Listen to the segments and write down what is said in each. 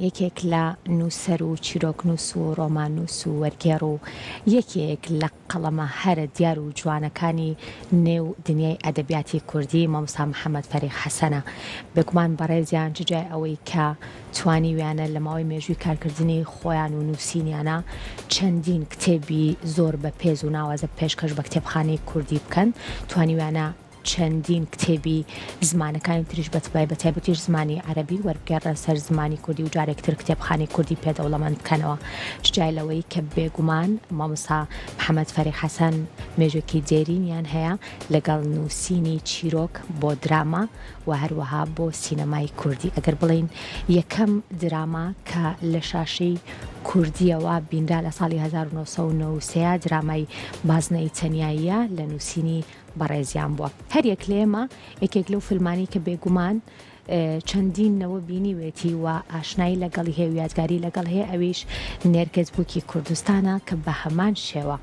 یەکێک لە نووسەر و چیرۆکنووس و ڕۆماننووس و وەرگێڕ و یەکێک لە قەڵەمە هەرە دیار و جوانەکانی نێو دنیای ئەدەبیاتی کوردی مامۆستا محەمەد فەریق حەسەنە. بێگومان بەڕێزیان چ جای ئەوەی کە توانیویانە لە ماوەی مێژووی کارکردنی خۆیان و نووسینیانا چەندین کتێبی زۆر بەپێز و ناوازە پێشکەش بە کتێبخانەی کوردی بکەن، توانیویانە چەندین کتێبی زمانەکانی تریش بە تایبەتیش زمانی عەرەبی وەربگێڕنە سەر زمانی کوردی و جارێک تر کتێبخانەی کوردی پێ دەوڵەمەند بکەنەوە. چ جای لەوەی کە بێگومان مامۆستا محەمەد فەریق حەسەن مێژووێکی دێرینیان هەیە لەگەڵ نووسینی چیرۆک بۆ دراما و هەروەها بۆ سینەمای کوردی. ئەگەر بڵێین یەکەم دراما کە لە شاشەی کوردییەوە بینرا لە ساڵی 1993 درامای بازنەی تەنیاییە لە نووسینی بەڕێزیان بووە. هەر یەک لە ئێمە یەکێک لەو فیلمانەی کە بێگومان چەندین نەوە بینیوێتی و ئاشنایی لەگەڵی هەیە و یادگاری لەگەڵ هەیە ئەویش نێرگز بووکی کوردستانە کە بە هەمان شێوە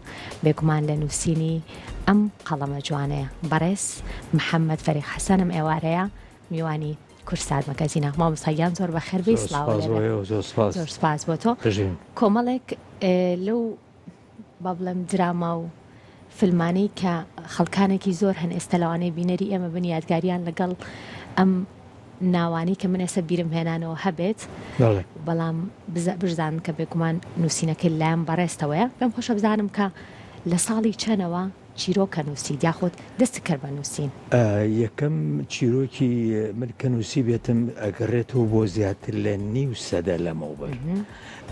بێگومان لە نووسینی ئەم قەڵەمە جوانەیە. بەڕێز محەممەد فەریق حەسەن ئەم ئێوارەیە میوانی کوردسات مەگەزینە. مامۆستا گیان زۆر بەخێر بێی سڵاو لێ بێ. زۆر سپاس بۆ تۆ. کۆمەڵێک لەو با بڵێم دراما و فیلمانەی کە خەڵکانێکی زۆر هەن ئێستا لەوانەیە بینەری ئێمە بن یادگاریان لەگەڵ ئەم ناوانەی کە من ئێستا بیرم هێنانەوە هەبێت بەڵام بشزانن کە بێگومان نووسینەکەی لایەن بەڕێزتەوەیە پێم خۆشە بزانم کە لە ساڵی چەنەوە چیرۆکە نووسیت یاخود دەستت کرد بە نووسین؟ یەکەم چیرۆکی من کە نووسیبێتم ئەگەڕێتەوە بۆ زیاتر لە نیو سەدە لەمەوبەر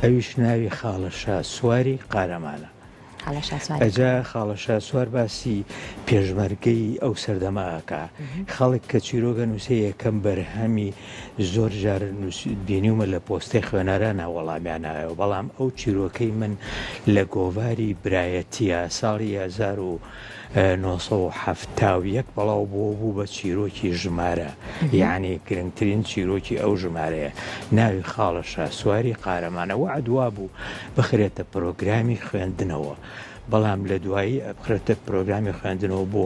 ئەویش ناوی خاڵە شاسواری قارەمانە. خاڵە شاسواری ئەجا خاڵە شاسوار باسی پێشمەرگەی ئەو سەردەمە ئەکا. خەڵک کە چیرۆک ئەنووسێ یەکەم بەرهەمی زۆر جار بینیومە لە پۆستەی خوێنەرانە وەڵامیان نایەوە بەڵام ئەو چیرۆکەی من لە گۆڤاری برایەتیە ساڵی 1970 بەڵاو بۆ بوو بە چیرۆکی ژمارە یعنی گرنگترین چیرۆکی ئەو ژمارەیە ناوی خاڵە شاسواری قارەمانە وەعد وابوو بخرێتە پرۆگرامی خوێندنەوە بەڵام لە دوایی بخرێتە پرۆگرامی خوێندنەوە بۆ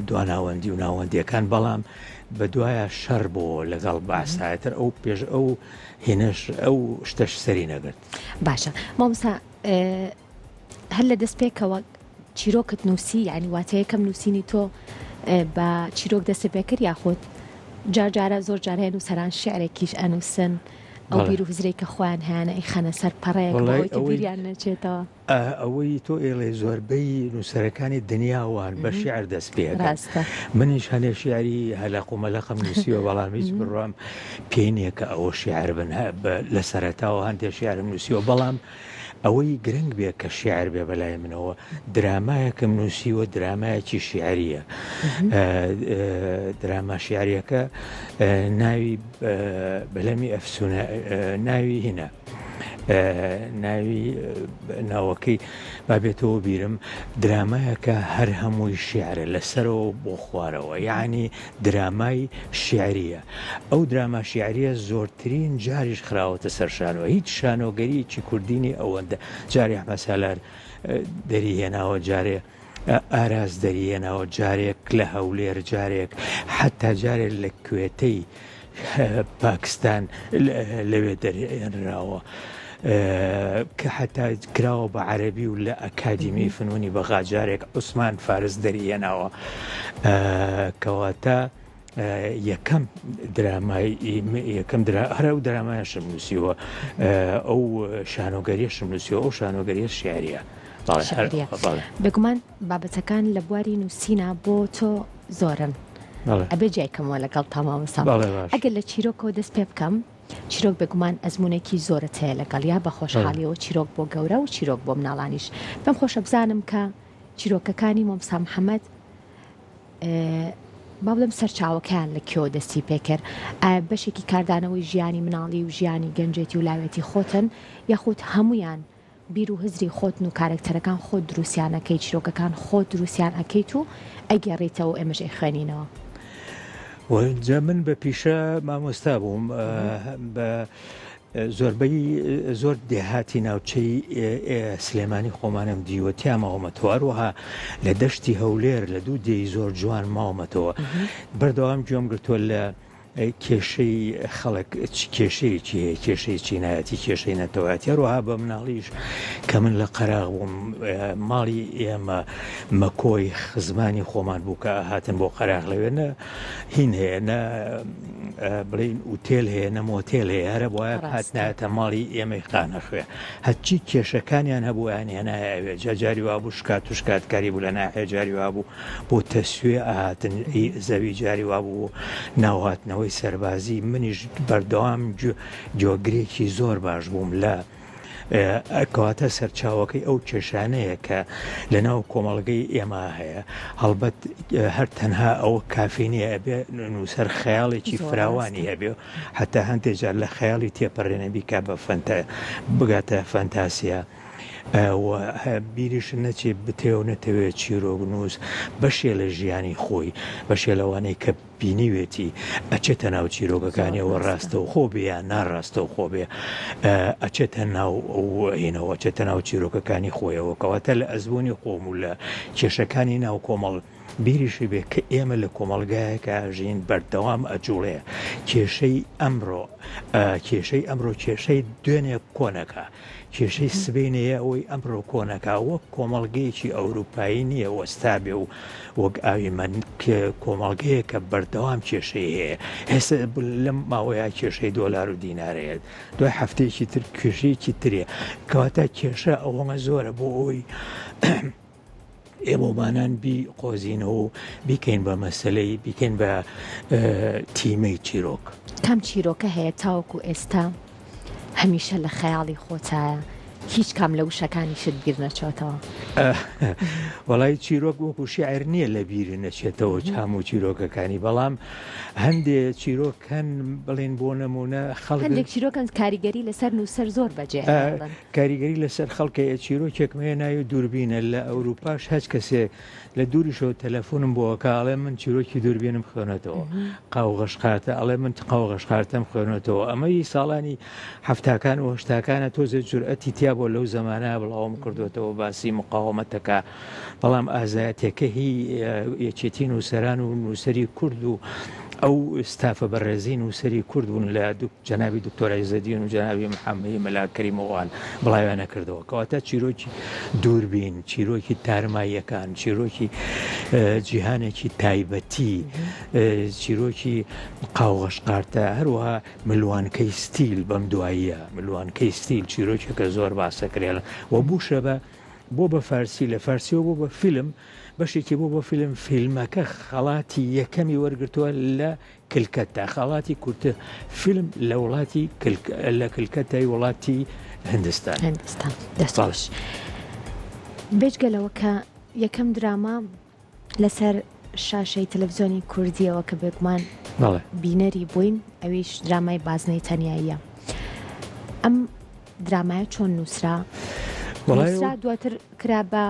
دواناوەندی و ناوەندیەکان بەڵام بە دوایە شەڕ بۆ لەگەڵ باسایتر ئەو پێش ئەو هێنش ئەو شتەش سەری نەگرت. باشە مامۆستا هەر لە دەست پێکەوە چیرۆکت نووسی یعنی واتە یەکەم نووسینی تۆ بە چیرۆک دەست پێ کرد یاخود جار جارە زۆر جار هەیە نووسەران شعرێکیش ئەنووسن ئەو بیر و هزرێک کە خۆیان هەیانە ئەیخەنە سەر پەڕەیەک بۆ ئەوەی کە بیریان نەچێتەوە. ئەوەی تۆ ئێڵێ زۆربەی نووسەرەکانی دنیا وان بە شیعر دەست پێ ئەکەن. منیش هەنێ شیعری هەلەق و مەلەقم نووسیوە بەڵام هیچ بڕوام پێی نییە کە ئەوە شیعر بن لە سەرەتاوە هەندێ شیعرم نووسیوە بەڵام ئەوەی گرنگ بێ کە شیعر بێ بەلای منەوە درامایەکم نووسیوە درامایەکی شیعریە دراما شیعریەکە ناوی بەلەمی ئەفسونە ناوی هینە ناوی ناوەکەی با بێتەوە بیرم درامایەکە هەر هەمووی شیعرە لەسەرەوە بۆ خوارەوە یعنی درامای شیعریە ئەو دراما شیعریە زۆرترین جاریش خراوەتە سەر شانۆ هیچ شانۆگەریەکی کوردینی ئەوەندە جارێ ئەحمەد سالار دەری هێناوە جارێ ئاراس دەری هێناوە جارێک لە هەولێر جارێک حتا جارێک لە کوێتەی پاکستان لەوێ دەرهێنراوە کە حتا کراوە بە عەربی و لە ئەکادیمی فنونی بەغا جارێک عوسمان فارس دەریهێناوە کەواتە یەکەم درامای یەکەم درا هەر ئەو درامایشم نووسیوە ئەو شانۆگەریەشم نووسیوە ئەو شانۆگەریە شعریە بێگومان بابەتەکان لە بواری نووسینە بۆ تۆ زۆرن ئەبێ جیای کەمەوە لەگەڵ تا مامۆستا ئەگەر لە چیرۆکەوە دەست پێ بکەم چیرۆک بێگومان ئەزمونێکی زۆرت هەیە لەگەڵ یا بە خۆشحاڵیەوە چیرۆک بۆ گەورە و چیرۆک بۆ مناڵانیش پێم خۆشە بزانم کە چیرۆکەکانی مامۆستا محەممەد با بڵێم سەرچاوەکەیان لە کوێوە دەستی پێکرد؟ ئایا بەشێکی کاردانەوەی ژیانی مناڵی و ژیانی گەنجێتی و لاوێتی خۆتن یاخود هەموویان بیر و هزری خۆتن و کارەکتەرەکان خۆت دروستیان ئەکەی چیرۆکەکان خۆت دروستیان ئەکەیت و ئەگێڕیتەوە و ئێمەش ئەیخوێنینەوە؟ جا من بە پیشە مامۆستا بووم بە زۆربەی زۆر دێهاتی ناوچەی سلێمانی خۆمانم دیوە تیا ماومەتەوە هەروەها لە دەشتی هەولێر لە دوو دێی زۆر جوان ماومەتەوە بەردەوام گوێم گرتووە لە. کێشەی خەڵک چ کێشەیەکی هەیە، کێشەی چینایەتی، کێشەی نەتەوایەتی، هەروەها بە مناڵیش کە من لە قەراغ بووم ماڵی ئێمە مەکۆی خزمانی خۆمان بوو کە هاتن بۆ قەراغ لەوێ نە هین هەیە نە بڵین ئوتێل هەیە نە مۆتێل هەیە هەرە بۆیە هاتنایەتە ماڵی ئێمەی خانەخوێ هەرچی کێشەکانیان هەبوویان هێنایە ئەوێ جا جاری وابوو شکات و شکاتکاری بوو لە ناحیە جاری وابوو بۆ تەسویە ئەهاتن ئی زەوی جاری وابوو ناوهاتنەوەی سەربازی منیش بەردەوام گوێگرێکی زۆر باش بووم لە کەواتە سەرچاوەکەی ئەو کێشانەیە کە لە ناو کۆمەڵگەی ئێمە هەیە هەڵبەت هەر تەنها ئەوە کافی نییە ئەبێ نووسەر خەیاڵێکی فراوانی هەبێ حتا هەندێک جار لە خەیاڵی تێپەڕێنە بیکا بە فەنتە بگاتە فەنتاسیا. و بیریشت نەچێ بتەوێ و نەتەوێ چیرۆکنووس بەشێ لە ژیانی خۆی، بەشێ لەوانەی کە بینیوێتی ئەچێتە ناو چیرۆکەکانیەوە ڕاستەوخۆ بێ یان ناڕاستەوخۆ بێ ئەچێتە ناو هینەوە ئەچێتە ناو چیرۆکەکانی خۆیەوە کەواتە لە ئەزموونی خۆم و لە کێشەکانی ناو کۆمەڵ بیریشی بێ کە ئێمە لە کۆمەڵگایەکا ژین بەردەوام ئەجوڵێ کێشەی ئەمڕۆ کێشەی ئەمڕۆ کێشەی دوێنێ کۆنەکە کێشەی سبەینێیە ئەوەی ئەمڕۆ کۆنەکە وەک کۆمەڵگەیەکی ئەوروپایی نییە وەستابێ و وەک ئاوی مەن کۆمەڵگەیەکە بەردەوام کێشەی هەیە ئێستا لەم ماوەیە کێشەی دۆلار و دینارەیە دوای هەفتەیەکی تر کێشەیەکی ترێ کەواتە کێشە ئەوەمە زۆرە بۆ ئەوەی ئێمەمانان بیقۆزینەوە و بیکەین بە مەسەلەی بیکەین بە تیمەی چیرۆک. کام چیرۆکە هەیە تاوەکو ئێستا هەمیشە لە خەیاڵی خۆتایە هیچ کام لە وشەکانیشت بیر نەچۆتەوە؟ وەڵی چیرۆک وەکو شیعر نییە لە بیر نەچێتەوە هەموو چیرۆکەکانی بەڵام هەندێ چیرۆک هەن بڵێن بۆ نمونە خەڵک هەندێک چیرۆکەن کاریگەری لەسەر نووسەر زۆر بەجێ کاریگەری لەسەر خەڵک هەیە، چیرۆکێکم هەیە ناوی دووربینە، لە ئەوروپاش هەچ کەسێ لە دووریشەوە تەلەفونم بۆ ئەکا ئەڵێ من چیرۆکی دووربینم خوێنۆتەوە، قاوغەشقارتە ئەڵێ من قاوغەشقارتەم خوێنۆتەوە، ئەمە هی ساڵانی حەفتاکان و هەشتاکانە تۆزێ جورئەتی تیا بووە لەو زەمانە بڵاوم کردۆتەوە باسی مقاومەتەکە، بەڵام ئازایەتیەکە هی یەکێتی نووسەران و نووسەری کورد و ئەو ستافە بەڕێزی نووسەری کورد بوون لە جەنابی دکتۆر عیزەدین و جەنابی محەممەی مەلا کەریمەوان بڵاویانە کردەوە کەواتە چیرۆکی دووربین چیرۆکی تارماییەکان چیرۆکی جیهانێکی تایبەتی چیرۆکی قاوغەشقارتە هەروەها ملوانکەی ستیل بەم دواییە ملوانکەی ستیل چیرۆکێکە زۆر باسەکرێن و بووشە بە بۆ بە فارسی لە فارسیەوە بۆ بە فیلم بەشێکی بۆ بە فیلم فیلمەکە خەڵاتی یەکەمی وەرگتووە لە کلکەتە خەڵاتی کورتە فیلم لە وڵاتی لە کلکەتای وڵاتی هندستان هندستان دەستخۆش بێجگە لەوە کە یەکەم دراما لەسەر شاشەی تەلەفزیۆنی کوردیەوە کە بێگومان بینەری بووین ئەویش درامای بازنەی تەنیاییە ئەم درامایە چۆن نووسرا نووسرا دواتر کرا بە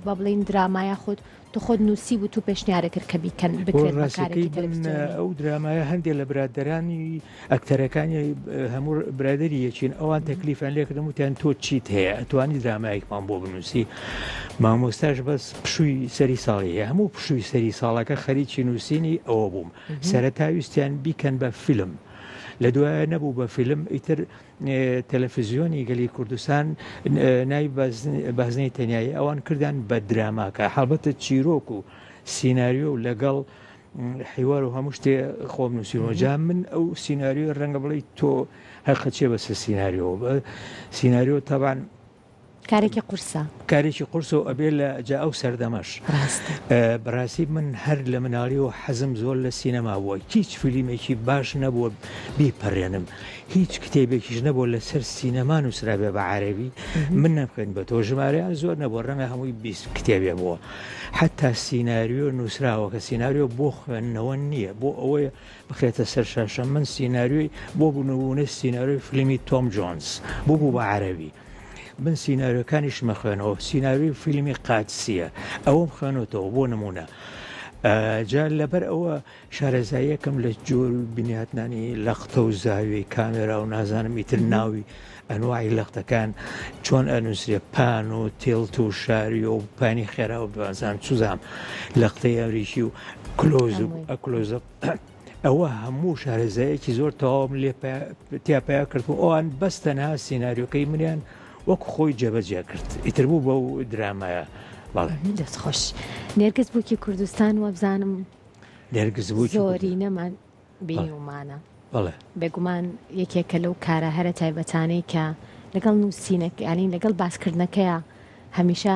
بە بڵین درامایە خۆت تو خۆت نووسی بوو تو پێشنیارە کرد کە بیکەن بکرێت بە کارێکی تەلەفزیۆنی ئەو درامایە هەندێک لە برادەرانی ئەکتەرەکانی هەموو برادری یەکین ئەوان تەکلیفیان لێکردم وتیان تۆ چیت هەیە ئەتوانی درامایەکمان بۆ بنووسی مامۆستاش بەس پشووی سەری ساڵی هەیە هەموو پشووی سەری ساڵەکە خەریکی نووسینی ئەوە بووم سەرەتا ویستیان بیکەن بە فیلم لە دوایە نەبوو بە فیلم ئیتر تەلەفزیۆنی گەلی کوردستان ناوی بازنەی تەنیایی ئەوان کردیان بە دراماکە هەڵبەتە چیرۆک و سیناریۆ و لەگەڵ حیوار و هەموو شتێ خۆم نووسیومە جا من ئەو سیناریۆ ڕەنگە بڵێ تۆ هەقە چێ بەسە سیناریۆ بە سیناریۆ تەبان کارێکی قورسە کارێکی قورسە و ئەبێ لە جا ئەو سەردەمەش بەڕاستی من هەر لە مناڵی و حەزم زۆر لە سینەما بووە هیچ فیلمێکی باش نەبووە بیپەرێنم هیچ کتێبێکیش نەبووە لەسەر سینەما نووسرابێ بە عەرەبی من نەمخوێند بە تۆ ژمارەیان زۆر نەبووە ڕەنگە هەمووی 20 کتێبێ بووە حتا سیناریۆ نووسراوە کە سیناریۆ بۆ خوێندنەوە نییە بۆ ئەوەیە بخرێتە سەر شاشە من سیناریۆی بۆ بنوونە سیناریۆی فیلمی تۆم جۆنز بۆ بوو بە عەرەبی من سیناریۆکانیشمە خوێنەوە سیناریۆی فیلمی قادسیە ئەوەم خوێنەوەتەوە بۆ نمونە جا لەبەر ئەوە شارەزاییەکم لە جۆر و بنیاتنانی لەقتە و زاویەی کامێرا و نازانم ئیتر ناوی ئەنواعی لەقتەکان چۆن ئەنووسرێ pan و tilt و شاریۆ و پانی خێرا و بازان چوزام لەقتەی ئەمریکی و close و close. ئەوە هەموو شارەزایەکی زۆر تەواوم لێ تیا پیا کرد و ئەوان بەس تەنها سیناریۆکەی منیان وەک خۆی جێبەجێ کرد ئیتر بوو بەو درامایە بەڵێ. دەست خۆش. نێرگز بووکی کوردستان وابزانم نێرگز بووکی زۆرینەمان بینیومانە. بەڵێ. بێگومان یەکێکە لەو کارە هەرە تایبەتانەی کە لەگەڵ نووسینەکە یانی لەگەڵ باسکردنەکەیا هەمیشە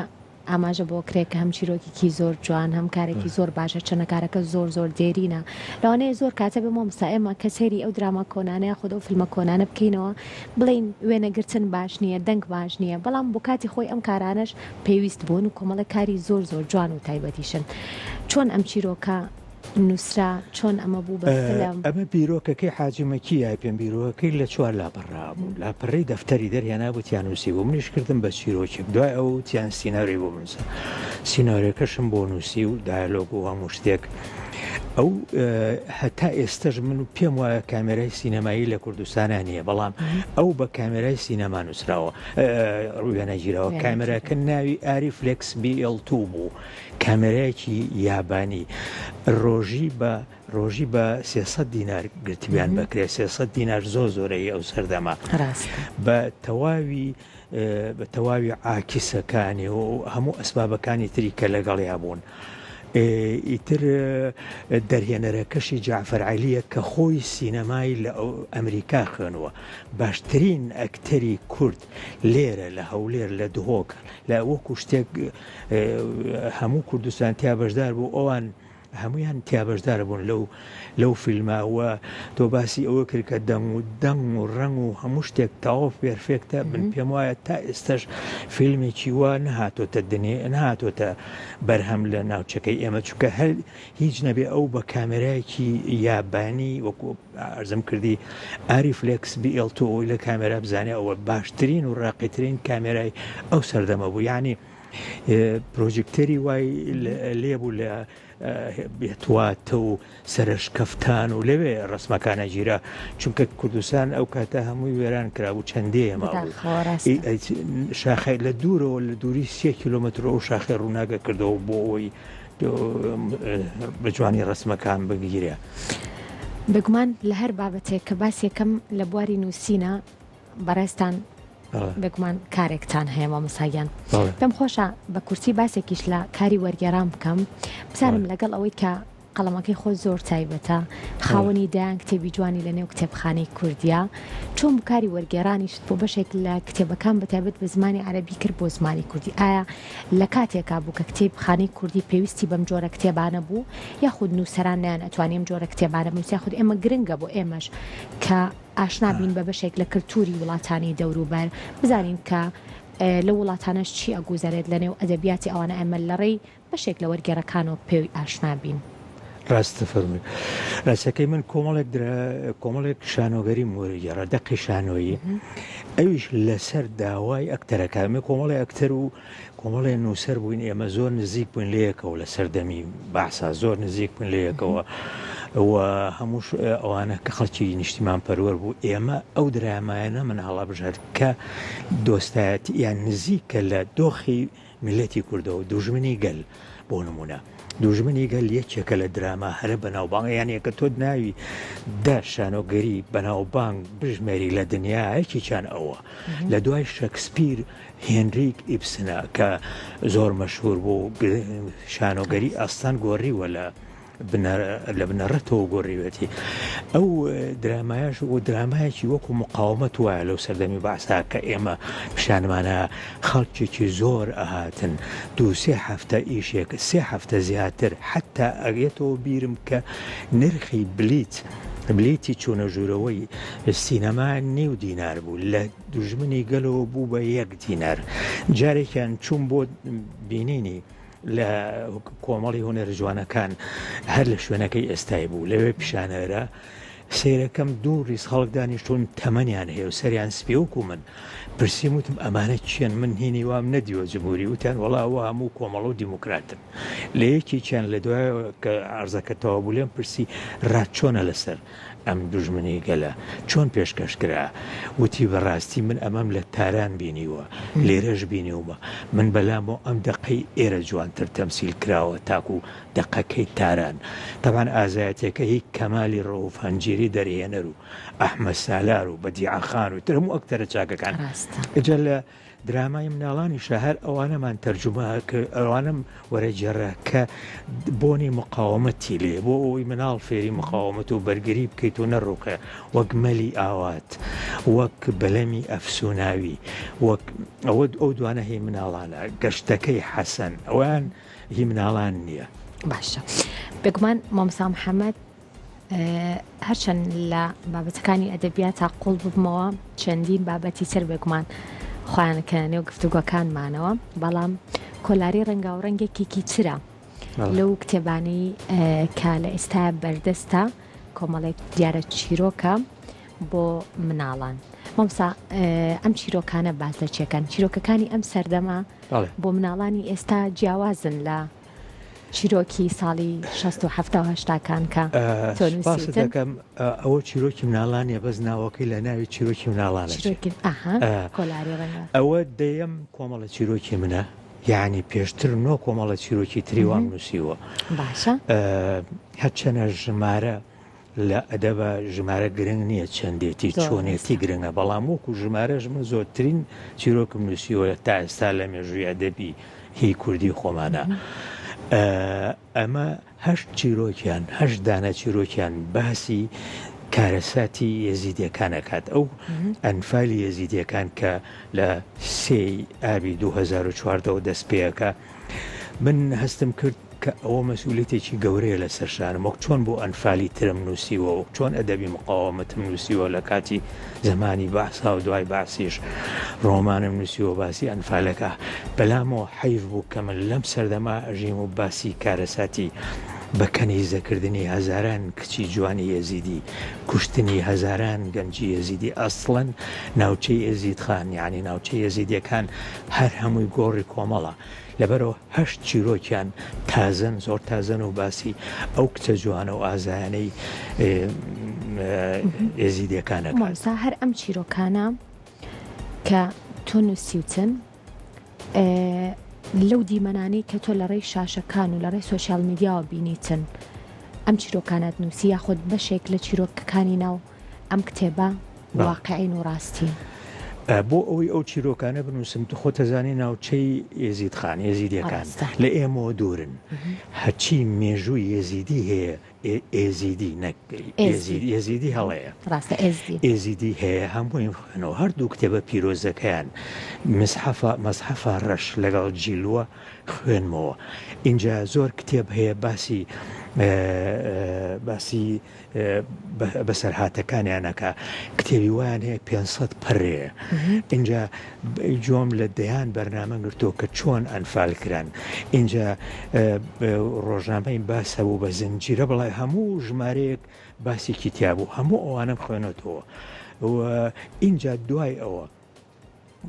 ئاماژە بۆ کرێ کە هەم چیرۆکێکی زۆر جوان هەم کارێکی زۆر باشە چەنە کارەکە زۆر زۆر دێرینە لەوانەیە زۆر کاتە بێ مامۆستا ئێمە کە سەیری ئەو دراما کۆنانە یاخود ئەو فیلمە کۆنانە بکەینەوە بڵێین وێنەگرتن باش نییە دەنگ باش نییە بەڵام بۆ کاتی خۆی ئەم کارانەش پێویست بوون و کۆمەڵێک کاری زۆر زۆر جوان و تایبەتیشن چۆن ئەم چیرۆکە نووسرا چۆن ئەمە بوو بە فلم؟ ئەمە بیرۆکەکەی حاجی مەکی یای پێم بیرۆکەکەی لە چوار لاپەڕا بوو لاپەڕەی دەفتەری دەرهێنابوو تیا نووسیبوو منیش کردم بە چیرۆکێک دوای ئەو وتیان سیناریۆی بۆ بنووسە سیناریۆکەشم بۆ نووسی و دایالۆگ و هەموو شتێک ئەو هەتا ئێستەش من پێم وایە کامێرای سینەمایی لە کوردستانە نییە بەڵام ئەو بە کامێرای سینەما نووسراوە وێنەگیراوە کامێراکە ناوی ئاری فلێکس BL two بوو کامێرایەکی یابانی ڕۆژی بە ڕۆژی بە 300 دینار گرتبیان بەکرێ 300 دینار زۆر زۆرەی ئەو سەردەمە بە تەواوی بە تەواوی عاکیسەکانی و هەموو ئەسبابەکانی تری کە لەگەڵیا بوون. ئیتر دەرهێنەرەکەشی جەعفەر عەلیە کە خۆی سینەمای لە ئەمریکا خوێنوە باشترین ئەکتەری کورد لێرە لە هەولێر لە دهۆک لە وەکو شتێک هەموو کوردستان تیا بەشدار بوو ئەوان هەمویان تیا بەشدار بوون لەو لەو فیلمە و تۆ باسی ئەوە کرد کە دەنگ و دەنگ و ڕەنگ و هەموو شتێک تەواو perfect ە من پێم وایە تا ئێستش فیلمێکی وا نەهاتۆتە دنێ نەهاتۆتە بەرهەم لە ناوچەکەی ئێمە چونکە هەر هیچ نەبێ ئەو بە کامێرایەکی یابانی وەکو ئەرزم کردی ئاری فلێکس BL two ئەوەی لە کامێرا بزانێ ئەوە باشترین و ڕاقیترین کامێرای ئەو سەردەمە بوو یعنی پرۆژێکتەری وای لێبوو لە بێتواتە و سەرشکەفتان و لەوێ ڕسمەکانە گیرا چونکە کوردستان ئەو کاتە هەمووی وێران کرابوو چەندەیە مابوو شاخی لە دوورەوە لە دووری سێ کیلومتر ئەو شاخی ڕووناگە کردەوە بۆ ئەوەی بە جوانی ڕسمەکان بگیرێ. بێگومان لە هەر بابەتێک کە باسێکم لە بواری نووسینە بەڕێزتان بێگومان کارێکتان هەیە مامۆستا گیان پێم خۆشە بە کورتی باسێکیش لە کاری وەرگێڕان بکەم بزانم لەگەڵ ئەوەی کە قەڵەمەکەی خۆت زۆر تایبەتە، خاوەنی دەیان کتێبی جوانی لە نێو کتێبخانەی کوردییە، چۆن بوو کاری وەرگێڕانیشت بۆ بەشێک لە کتێبەکان بە تایبەت بە زمانی عەرەبی کرد بۆ زمانی کوردی؟ ئایا لە کاتێکا بوو کە کتێبخانەی کوردی پێویستی بەم جۆرە کتێبانە بوو یاخود نووسەران نەیانئەتوانی ئەم جۆرە کتێبانە بنووسن یاخود ئێمە گرنگە بۆ ئێمەش کە ئاشنا بین بە بەشێک لە کلتوری وڵاتانی دەوروبەر بزانین کە لەو وڵاتانەش چی ئەگوزەرێت لە نێو ئەدەبیاتی ئەوانە ئێمە لەڕێی بەشێک لە وەرگێڕەکانەوە پێی ئاشنا بین. ڕاست دەفەرمووی. ڕاستەکەی من کۆمەڵێک درا کۆمەڵێک شانۆگەریم وەرگێڕا دەقی شانۆیی ئەویش لەسەر داوای ئەکتەرەکان من کۆمەڵێ ئەکتەر و کۆمەڵێ نووسەر بووین ئێمە زۆر نزیک بووین لەیەکەوە لە سەردەمی بەعسا زۆر نزیک بووین لەیەکەوە و هەمووش ئەوانە کە خەڵکی نیشتیمان پەروەر بوو ئێمە ئەو درامایانە من هەڵەبژارد کە دۆستایەتی یان نزیکە لە دۆخی میللەتی کوردەوە دوژمنی گەل بۆ نمونە دوژمنی گەل یەکێکە لە دراما هەرە بەناوبانگ یان یەکە تۆ ناوی دە شانۆگەری بەناوبانگ بژمێری لە دنیا یەکێکیان ئەوە لە دوای شەکسپیر هێنریک ئیبسنە کە زۆر مەشهور بوو شانۆگەری ئەستان گۆڕیوە لە لە بنەڕەتەوە گۆڕیوێتی. ئەو درامایەش و درامایەکی وەکو مقاومەت وایە لەو سەردەمی بەعسا کە ئێمە پیشانمانە خەڵکێکی زۆر ئەهاتن دوو سێ هەفتە ئیشێک سێ هەفتە زیاتر حتا ئەگێتەوە بیرم کە نرخی بلیت بلیتی چوونە ژوورەوەی سینەما نیو دینار بوو لە دوژمنی گەلەوە بوو بە یەک دینار جارێکیان چوون بۆ بینینی لە کۆمەڵی هونەرە جوانەکان هەر لە شوێنەکەی ئێستای بوو لەوێ پیشانەرە سەیرەکەم دوو ڕیز خەڵک دانیشتون تەمەنیان هەیە و سەریان سپی وەکو من پرسیم وتم ئەمانە کێن من هینی وام نەدیوە جمهوری وتیان وەڵا ئەوە هەموو کۆمەڵە و دیموکراتن لە یەکێکیان لە دوای کە عەرزەکە تەواو بوو لێم پرسی ڕات چۆنە لەسەر. ئەم دوژمنی گەلە چۆن پێشکەش کرا؟ وتی بەڕاستی من ئەمەم لە تاران بینیوە، لێرەش بینیومە، من بەلامەوە ئەم دەقەی ئێرە جوانتر تەمسیل کراوە تاکو دەقەکەی تاران. تەبعەن ئازایەتیەکە هی کەمالی ڕەئوف هەنجیری دەرهێنەر و ئەحمەد سالار و بەدیعە خان و تر هەموو ئەکتەرە چاکەکان. ڕاستە. ئینجا لە درامای مناڵانیشا هەر ئەوانەمان تەرجومە کرد، ئەوانەم وەرەگێڕا کە بۆنی مقاومەتی لێ بۆ ئەوەی مناڵ فێری مقاومەت و بەرگری بکەیت و نەڕووخێ وەک مەلی ئاوات، وەک بەلەمی ئەفسووناوی، وەک ئەوە ئەو دوانە هی مناڵانە، گەشتەکەی حەسەن ئەوەیان هی مناڵان نییە. باشە بێگومان مامۆستا محەممەد هەرچەند لە بابەتەکانی ئەدەبیاتا قوڵ ببمەوە چەندین بابەتی تر بێگومان خۆیان کە نێو گفتوگۆکانمانەوە بەڵام کۆلاری ڕەنگاو ڕەنگێکێکی ترە لەو کتێبانەی کە لە ئێستا بەردەستە کۆمەڵێک دیارە چیرۆکە بۆ مناڵان مامسا ئەم چیرۆکانە باس لە چێکەن چیرۆکەکانی ئەم سەردەمە بۆ مناڵانی ئێستا جیاوازن لە چیرۆکی ساڵی 60 و 70 و هەشتاکان کە تۆ سوپاست نووسیتن دەکەم ئەوە چیرۆکی مناڵان نیە بەس ناوەکەی لە ناوی چیرۆکی مناڵانە چێ چیرۆکی ئەها کۆلاری ڕەنگە ئەوە دەیەم کۆمەڵە چیرۆکی منە یعنی پێشتر نۆ کۆمەڵە چیرۆکی تری وام نووسیوە باشە هەرچەنە ژمارە لە ئەدەبا ژمارە گرنگ نییە چەندێتی چۆنێتی گرنگە بەڵام وەکو ژمارەش من زۆرترین چیرۆکم نووسیوە تا ئێستا لە مێژووی ئەدەبی هی کوردی خۆمانە ئەمە هەشت چیرۆکیان هەشت دانە چیرۆکیان باسی کارەساتی یەزیدیەکان ئەکات ئەو ئەنفالی یەزیدیەکان کە لە سێی ئابی 2014 دەست پێەکە من هەستم کرد کە ئەوە مەسئولیەتێکی گەورەیە لەسەر شانم، وەک چۆن بۆ ئەنفالی ترم نووسیوە، وەک چۆن ئەدەبی مقاوەمەتم نووسیوە لە کاتی زەمانی بەعسا و دوای بەعسیش ڕۆمانم نووسیوە باسی ئەنفالەکە، بەلامەوە حەیف بوو کە من لەم سەردەمە ئەژیم و باسی کارەساتی بە کەنیزەکردنی هەزاران کچی جوانی ئێزیدی، کوشتنی هەزاران گەنجی ئێزیدی، ئەسڵەن ناوچەی ئێزیدخان یانی ناوچەی ئێزیدیەکان هەر هەمووی گۆڕی کۆمەڵە، لەبەرئەوە هەشت چیرۆکیان تازەن زۆر تازەن و باسی ئەو کچە جوانە و ئازایانەی ئێزیدیەکان ئەکات. مامۆستا هەر ئەم چیرۆکانە کە تۆ نووسیوتن لەو دیمەنانەی کە تۆ لە ڕێی شاشەکان و لە ڕێی سۆشیال میدیاوە بینیتن ئەم چیرۆکانەت نووسی یاخود بەشێک لە چیرۆکەکانی ناو ئەم کتێبە واقعین و ڕاستین؟ بۆ ئەوەی ئەو چیرۆکانە بنووسم تو خۆت ئەزانی ناوچەی ئێزیدخان، ئێزیدیەکان، لە ئێمەوە دوورن. هەرچی مێژووی ئێزیدی هەیە، ئێزیدی نەک ئێزیدی، ئێزیدی هەڵەیە. ڕاستە ئێزدی. ئێزیدی هەیە هەموویم خوێنەوە. هەردوو کتێبە پیرۆزەکەیان مسحەفە، مەسحەفە ڕەش لەگەڵ جیلوە خوێنمەوە. ئینجا زۆر کتێب هەیە باسی باسی بەسەرهاتەکانیان ئەکا کتێبی وایان هەیە 500 پەرەیە ئینجا جۆم لە دەیان بەرنامە گرتووە کە چۆن ئەنفال کران ئینجا ڕۆژنامەی باس هەبوو بە زنجیرە بەڵای هەموو ژمارەیەک باسێکی تیا بوو هەموو ئەوانم خوێنەتەوە و ئینجا دوای ئەوە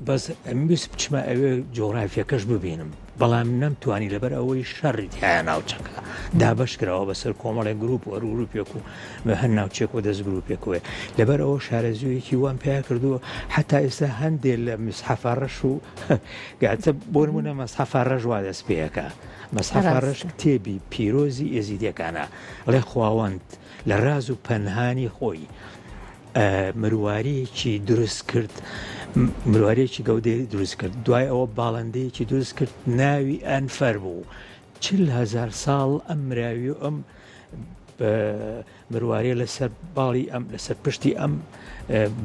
بەس ئەمویست بچمە ئەوێ جۆغرافیەکەش ببینم بەڵام نەمتوانی لەبەر ئەوەی شەڕی تایە ناوچەکە دابش کراوە بەسەر کۆمەڵێک گروپ و گروپێک و بە هەر ناوچێک و دەست گروپێکەوەی لەبەر ئەوە شارەزوویەکی وام پیا کردووە حتا ئێستا هەندێک لە مسحەفا ڕەش و گاتە بۆ نمونە مەسحەفا ڕەش وا دەست پێەکە مەسحەفا ڕەش کتێبی پیرۆزی ئێزیدیەکانە ئەڵێ خواوەند لە ڕاز و پەنهانی خۆی مروارییەکی دروست کرد، مروارییەکی گەودەی دروست کرد، دوای ئەوە باڵندەیەکی دروست کرد ناوی ئەنفەر بوو، 40 هەزار ساڵ ئەم مراوی و ئەم مرواریە لەسەر باڵی ئەم لەسەر پشتی ئەم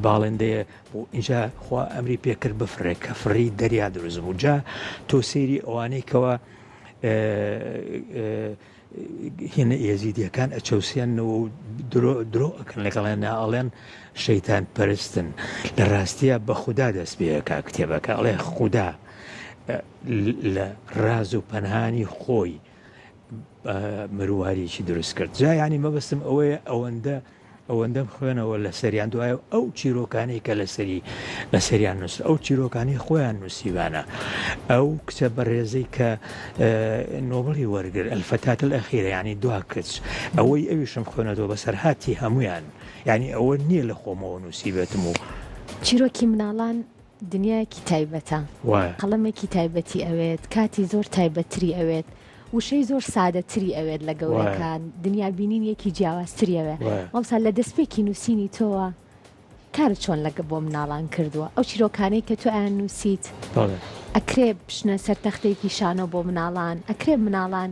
باڵندەیە بوو اینجا خوا ئەمری پێکرد بفرێ کە فڕی دەریا دروست بوو جا تۆ سەیری ئەوانەی کەوا هینە ئێزیدیەکان ئەچەوسێنەوە و درۆ درۆ ئەکەن لەگەڵیان ئەڵێن شەیتان پەرستن لە ڕاستیە بە خودا دەست پێەکە کتێبەکە ئەڵێ خودا لە ڕاز و پەنهانی خۆی مرواریی دروست کرد جا ینی مەبەستم ئەوەیە ئەوەندە ئەوەندەم خوێنەوە لەسەریان دوایە ئەو چیرۆکانەی کە لەسەری لەسەریان نووس ئەو چیرۆکانی خۆیان نووسیوانە ئەو کچە بەڕێزەی کە نۆبڵی وەرگر الفتاة الأخيرة یعنی دوا کچ ئەوەی ئەویشم خوێنەوە بەسەرهاتی هەمویان. یانی ئەوە نییە لە خۆمەوە نووسیبێتم و. چیرۆکی مناڵان دنیایەکی تایبەتە، وایە. قەڵەمێکی تایبەتی ئەوێت، کاتی زۆر تایبەتتری ئەوێت، وشەی زۆر سادەتری ئەوێت لە وایە. گەورەکان، دنیابینین یەکی جیاوازتری ئەوێ. وایە. مامۆستا لە دەستپێکی نووسینی تۆوە کارت چۆن لەگە بۆ مناڵان کردووە؟ ئەو چیرۆکانەی کە تۆ ئەیان نووسیت بەڵێ. ئەکرێ بچنە سەر تەختەیەکی شانۆ بۆ مناڵان؟ ئەکرێ مناڵان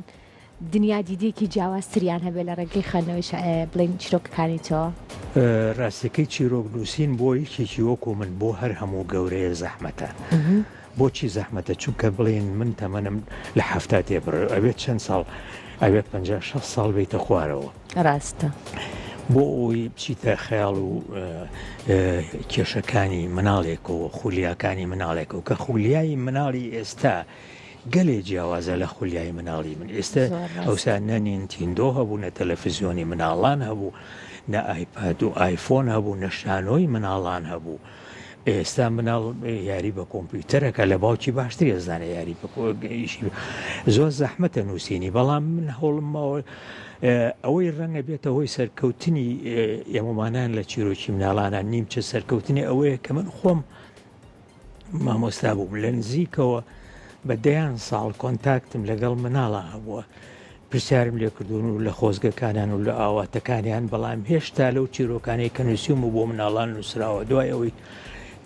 دنیا دیدێکی جیاوازتریان هەبێ لە ڕێگەی خوێندنەوەی بڵێین چیرۆکەکانی تۆ؟ ڕاستەکەی چیرۆک نووسین بۆ یەکێکی وەکو من بۆ هەر هەموو گەورەیە زەحمەتە. بۆچی زەحمەتە؟ چونکە بڵێین من تەمەنم لە 70 تێپەڕێ ئەبێت چەند ساڵ ئەبێت 50 60 ساڵ بیتە خوارەوە. ڕاستە. بۆ ئەوەی بچیتە خەیاڵ و کێشەکانی مناڵێکەوە خولیاکانی مناڵێکەوە کە خولیای مناڵی ئێستا گەلێ جیاوازە لە خولیای مناڵی من ئێستا ئەوسا نە نینتیندۆ هەبوو نە تەلەفزیۆنی مناڵان هەبوو نە ئایپاد و ئایفۆن هەبوو نە شانۆی مناڵان هەبوو ئێستا مناڵ یاری بە کۆمپیوتەرەکە لە باوکی باشتر ێزانە یاری ئیشی زۆر زەحمەتە نووسینی بەڵام من هەوڵمەوە ئەوەی ڕەنگە بێتە هۆی سەرکەوتنی ئێمەمانان لە چیرۆکی مناڵانە نیمچە سەرکەوتنی ئەوەیە کە من خۆم مامۆستا بووم لە نزیکەوە بە دەیان ساڵ contact م لەگەڵ مناڵا هەبووە پرسیارم لێکردوون و لە خۆزگەکانیان و لە ئاواتەکانیان بەڵام هێشتا لەو چیرۆکانەی کە نووسیوم و بۆ مناڵان نووسراوە دوای ئەوەی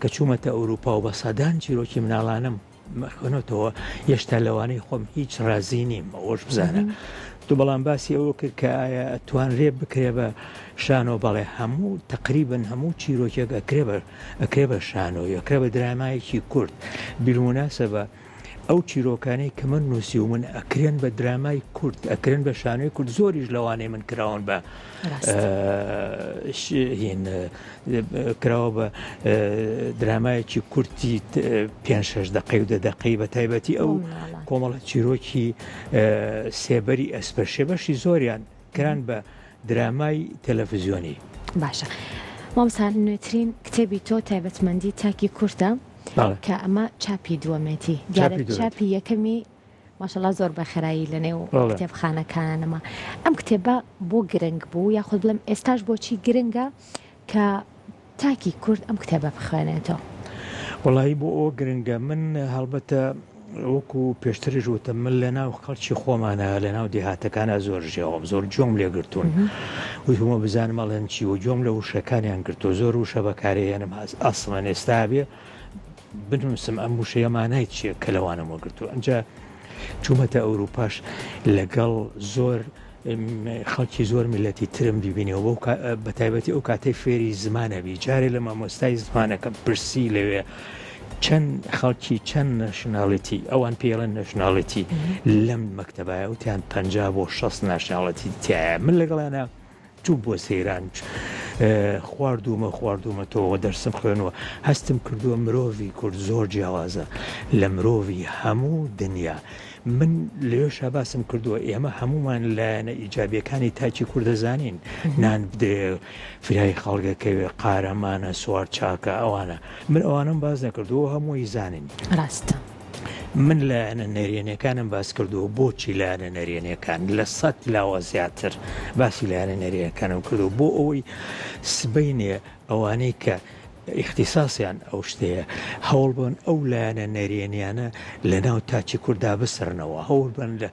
کە چوومەتە ئەوروپا و بە سەدان چیرۆکی مناڵانم مەخوێنەوەتەوە هێشتا لەوانەی خۆم هیچ ڕازی نیم ئەوەش بزانە تو بەڵام باسی ئەوە کرد کە ئایا ئەتوانرێ بکرێ بە شانۆ بەڵێ هەموو تقریبن هەموو چیرۆکێک ئەکرێ بە ئەکرێ بە شانۆ ئەکرێ بە درامایەکی کورت بیرموناسەبە ئەو چیرۆکانەی کە من نووسیومن ئەکرێن بە درامای کورت ئەکرێن بە شانۆی کورت زۆریش لەوانەی من کراون بە هین کراوە بە درامایەکی کورتی پێ شش دقەی و دە دقەی بە تایبەتی ئەو کۆمەڵە چیرۆکی سێبەری ئەسپەرشێ بەشی زۆریان کران بە درامای تەلەفزیۆنی. باشە مامۆستا نوێترین کتێبی تۆ تایبەتمەندی تاکی کورتە کە ئەمە چاپی دووەمێتی دیارە چاپی یەکەمی ماشەڵا زۆر بە خێرایی لە نێو کتێبخانەکانە نەما ئەم کتێبە بۆ گرنگ بوو یاخود بڵێم ئێستاش بۆچی گرنگە کە تاکی کورد ئەم کتێبە بخوێنێتەوە؟ وەڵایی بۆ ئەوە گرنگە من هەڵبەتە وەکو پێشتریش وتم من لە ناو خەڵکی خۆمانە لە ناو دێهاتەکانە زۆر ژیاوم زۆر گوێم لێ گرتوون وتومە بزانم ئەڵێن چی و گوێم لە وشەکانیان گرتووە زۆر وشە بەکارێنم ئەسڵەن ئێستا بێ بنووسم ئەم وشەیە مانای چییە کە لەوانم وەگرتووە ئەنجا چوومەتە ئەوروپاش لەگەڵ زۆر خەڵکی زۆر میلەتی ترم بیبینیەوە بەو بە تایبەتی ئەو کاتەی فێری زمانە بی جارێ لە مامۆستای زمانەکەم پرسی لەوێ چەند خەڵکی چەند nationality ئەوان پێڵێن nationality لەم مەکتەبایە وتیان پ بۆ 6 nationality تایە من لەگەڵیانە چووم بۆ سەیران خواردوومە خواردوومەتەوە دەرسم خوێنوە هەستم کردووە مرۆڤی کورد زۆر جیاوازە لە مرۆڤی هەموو دنیا من لەوێشا باسم کردووە ئێمە هەمومان لایەنە ئیجابیەکانی تاکی کوردەزانین نان بدرێ فرای خەڵگەکەوێ قارەمانە سوار چاکە ئەوانە من ئەوانم باز نەکردووە هەمووی زانین ڕاستە. من لایەنە نەرێنیەکانم باس کردووە، بۆچی لایەنە نەرێنیەکان؟ لە سەت لاوە زیاتر باسی لایەنە نەرێنیەکانم کردووە بۆ ئەوەی سبەینێ ئەوانەی کە ئیختیساسیان ئەو شتەیە هەوڵ بن ئەو لایەنە نەرێنیانە لە ناو تاکی کووردا بسڕنەوە، هەوڵ بن لە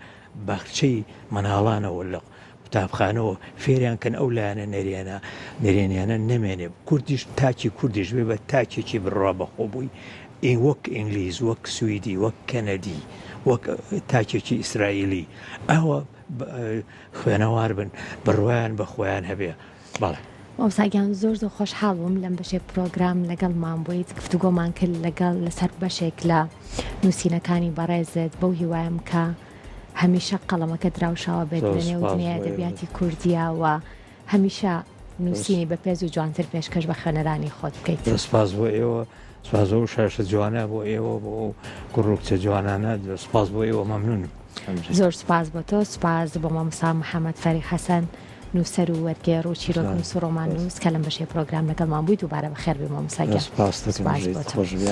باخچەی مناڵانەوە لە قوتابخانەوە فێریان کەن ئەو لایەنە نەرێنە نەرێنیانە نەمێنێ کوردیش تاکی کوردیش بێ بە تاکێکی بڕوا بەخۆبووی وەک ئینگلیز وەک سویدی وەک کەنەدی وەک تاکێکی ئیسرائیلی ئەوە خوێنەوار بن بڕوایان بە خۆیان هەبێ بەڵێ. مامۆستا گیان زۆر زۆر خۆشحاڵ بووم لەم بەشەی پرۆگرام لەگەڵمان بوویت گفتوگۆمان کرد لەگەڵ لەسەر بەشێک لە نووسینەکانی بەڕێزت بەو هیوایم کە هەمیشە قەڵەمەکە دراوشاوە بێت زۆر لە نێو سوپاس دنیای بۆ ئێوە. ئەدەبیاتی کوردیا و هەمیشە نووسینی بەپێز و جوانتر پێشکەش بە خوێنەرانی خۆت بکەیت. زۆر سوپاس بۆ ئێوە سوپاس بۆ ئەو شاشە جوانە بۆ ئێوە بۆ ئەو کوڕ و کچە جوانانە سوپاس بۆ ئێوە مەمنونم. زۆر سوپاس بۆ تۆ سوپاس بۆ مامۆستا محەمەد فەریق حەسەن نووسەر و وەرگێڕ و چیرۆکنووس و ڕۆماننووس کە لەم بەشەی پرۆگرام لەگەڵمان بووی دووبارە بەخێر بێی مامۆستا گیان سوپاس دەکەم سوپاس بۆ تۆ. خۆش بێ.